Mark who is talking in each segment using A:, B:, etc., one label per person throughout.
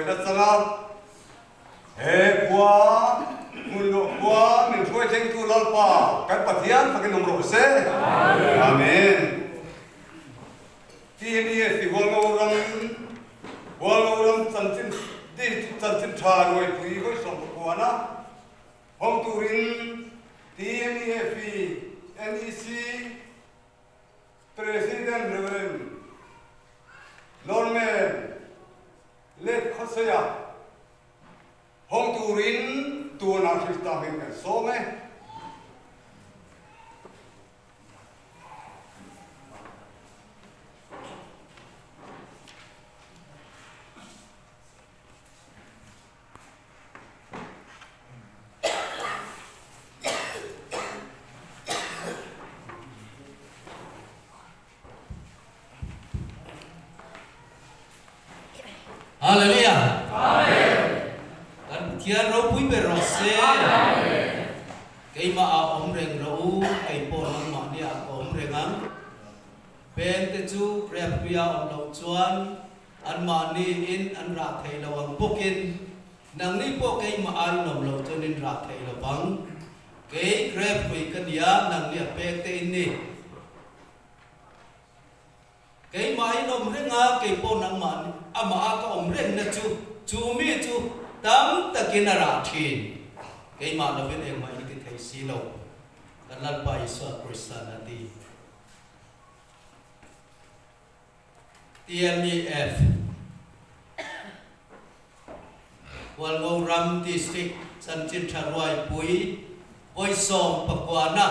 A: Kaihhruaina chang a, he khua hmunluah khua min hruai thlengtu Lalpa kan Pathian fakin awm rawh se. Amen. TMEF hi Hualngo ram Hualngo ram chanchin chanchin tha ruaipui vawi 19 a hawng turin TMEF NEC President Rev. Norman Letkhawseia hawng turin tunah Krista hming kan sawm e.
B: Hallelujah. Amen. Kan Pathian ropui ber rawh se. Amen. Keimah ah awm reng rawh u, kei pawh nangmahni ah ka awm reng ang. Peng te chu rep hluia awm loh chuan Anmahni in an rah thei lo ang bawkin nangni pawh keimah a inawm loh chuan in rah thei lo vang. Kei grape hui ka nia, nangni a pek te in ni. Keimah in awm reng a, kei pawh nangmah amah a ka awm reng na chu, chu mi chu tam takin a rah thin. Keimah lovin engmah in ti thei si lo, kan Lalpa Isua Krista'n a ti. TMEF, Hualngo ram District chanchin tha ruaipui vawi 19 na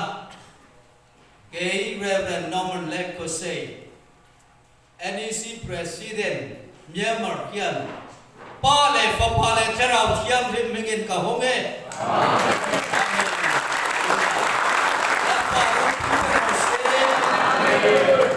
B: kei Rev. Norman Lekosei, NEC President, Myanmar hian Pa leh Fapa leh Thlarau Thianghlim hmingin ka hawng e. Amen. Lalpa ropui ber rawh se. Amen.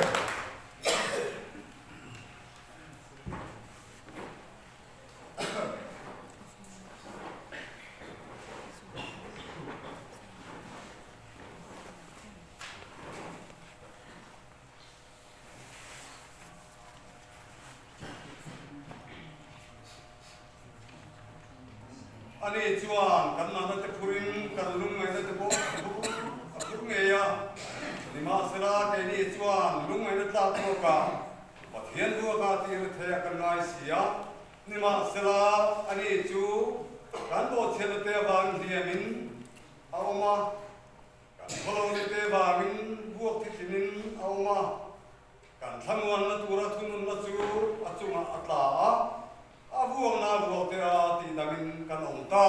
A: Ani chuan kan nana te phurin kan lungngaihna te pawh a phur ngei a, nimahsela keini chuan lungngaihna tlak tawkah Pathian ruaka tir thei a kan ngai si a, nimahsela ani chu kan bawhchhiatna te avangin hliamin a awm a, kan khawlawni te vangin buak thitlinin a awm a. Kan thlamuanna tura thununna chu a chungah a tla a, a vuakna vuak te a tih dangin kan awm ta.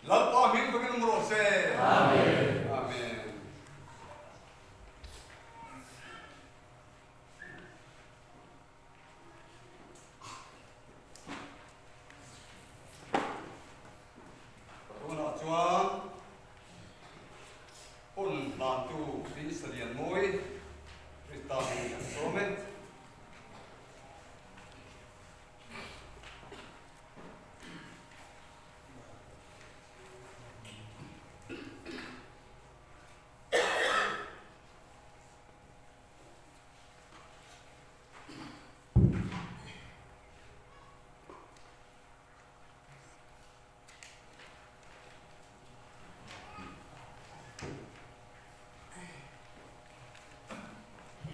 A: Lalpa hming fakin awm rawh se. Amen. Amen. Tunah chuan hun hlantu Pi Salianmawi Krista hming kan sawm e.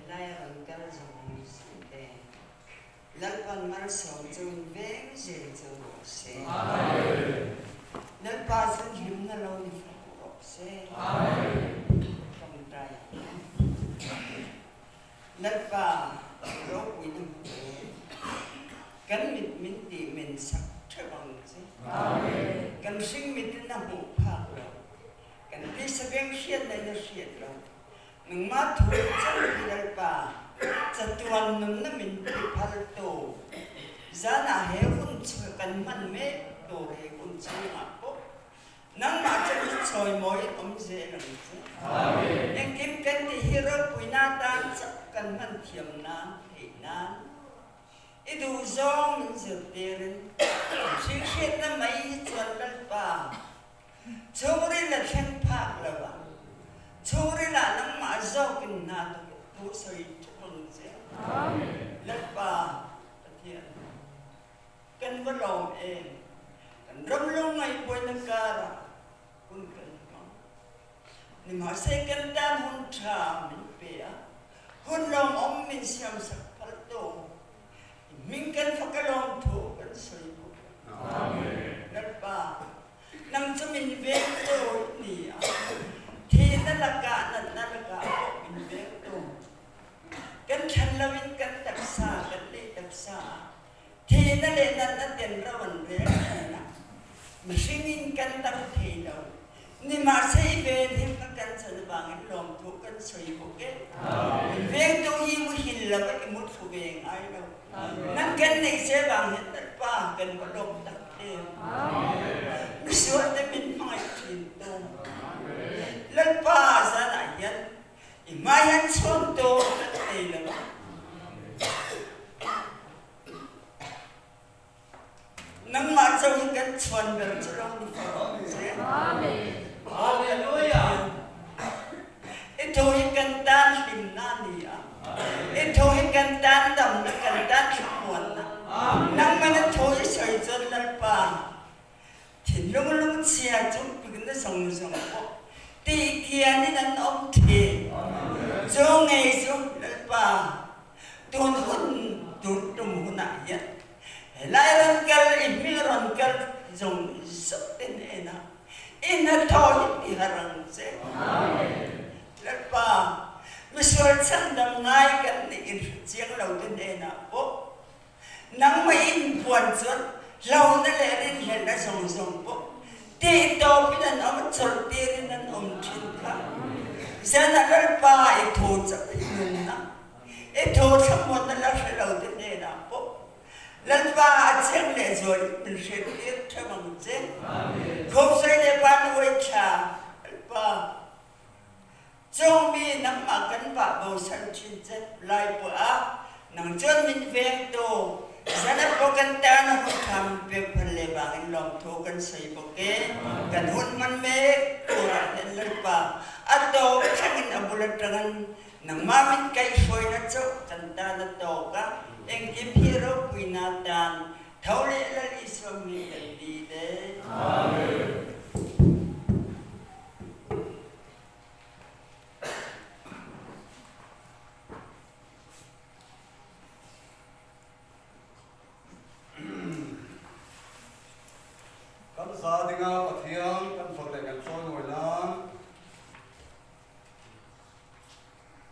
C: Helai a rawn kal zawng zawng te Lalpan malsawm chuin veng zel chu rawh se. Lalpa chu hlimna lo ni fo rawh se. Tawngtai ang. Lalpa ropuina hmu tur kan mit min tih men sak theuh ang che. Kan hring mitin a hmuh phak lo, kan tisa beng hriat lain a hriat lo. Nangmah thu chauh hi Lalpa chatuan nunna min ti phal tu. Zanah he hun kan hman mek tur he hun chhungah pawh Nangmah chu i chawimawi awm zel ang che. Engkim kan tih hi ropuina tan chauh kan hman thiam nan theih nan i duh zawng min zirtirin hrilhhriatna mai hi chuan Lalpa chhungril a thleng phak lo a, chhungrilah nangmah zawkin hna thu sawi ṭheuh ang che. Lalpa Pathian kan va lawm. Thihna leh natna ten ro an rel thin a, mihringin kan dang thei lo. Nimahse i ven him kha kan chan avangin lawmthu kan sawi bawk e. Vengtu hi muhil lo a i muthlu ve ngai lo. Nang kan neih che vang hian Lalpa kan va lawm tak em. Misual te min hmangaih thin tu. Lalpa zanah hian i hmai han chhuan tawh kan nei lo a. Nangmah cho hi kan chuan ber cu lo ni ko che.
B: Hallelujah.
C: I tho hi kan tan hlimna ni a. I tho hi kan tan damna kan tan thlamuanna. Nangmah na tho i soi cun Lalpa thinlung lungchia cung pik na zong zong pawh ti kian in an um thin. Cu ngei cu Lalpa tun hun tun tum hun ah hian lai ron kal i hmil ron kal zong zoh ten en ah i hnathawh hi ti harang che. Lalpa misual chhandam ngai kan nih in chiang lo te hnen ah pawh Nangmah in puan cun hlauhna le rinhlelhna zongzong pawh tihtawp in an um, chawlhtir in an um ṭhin kha. Zan ah Lalpa i thaw cak i nunnak, i thaw thlamuannak la hre lo te hnenah pawh Lalpa a chiang le zual in min hrentir ṭheu ang che. Khopsei le van uaithla Lalpa Cungmi nangmah kan vah bosan chin cep lai puah ah nang cun min vengtu zanat bo kan tan hun tham pek phan le bang in lawm thu kan sei bok e kan hun man me tura hen lalpa ato thlang in abul atangan nangmah min kai hruai na cho kan ta na to ka engkim hi ropui na tan tho le lal isua mi kan di le
A: Amen. Kan za dinga Pathian.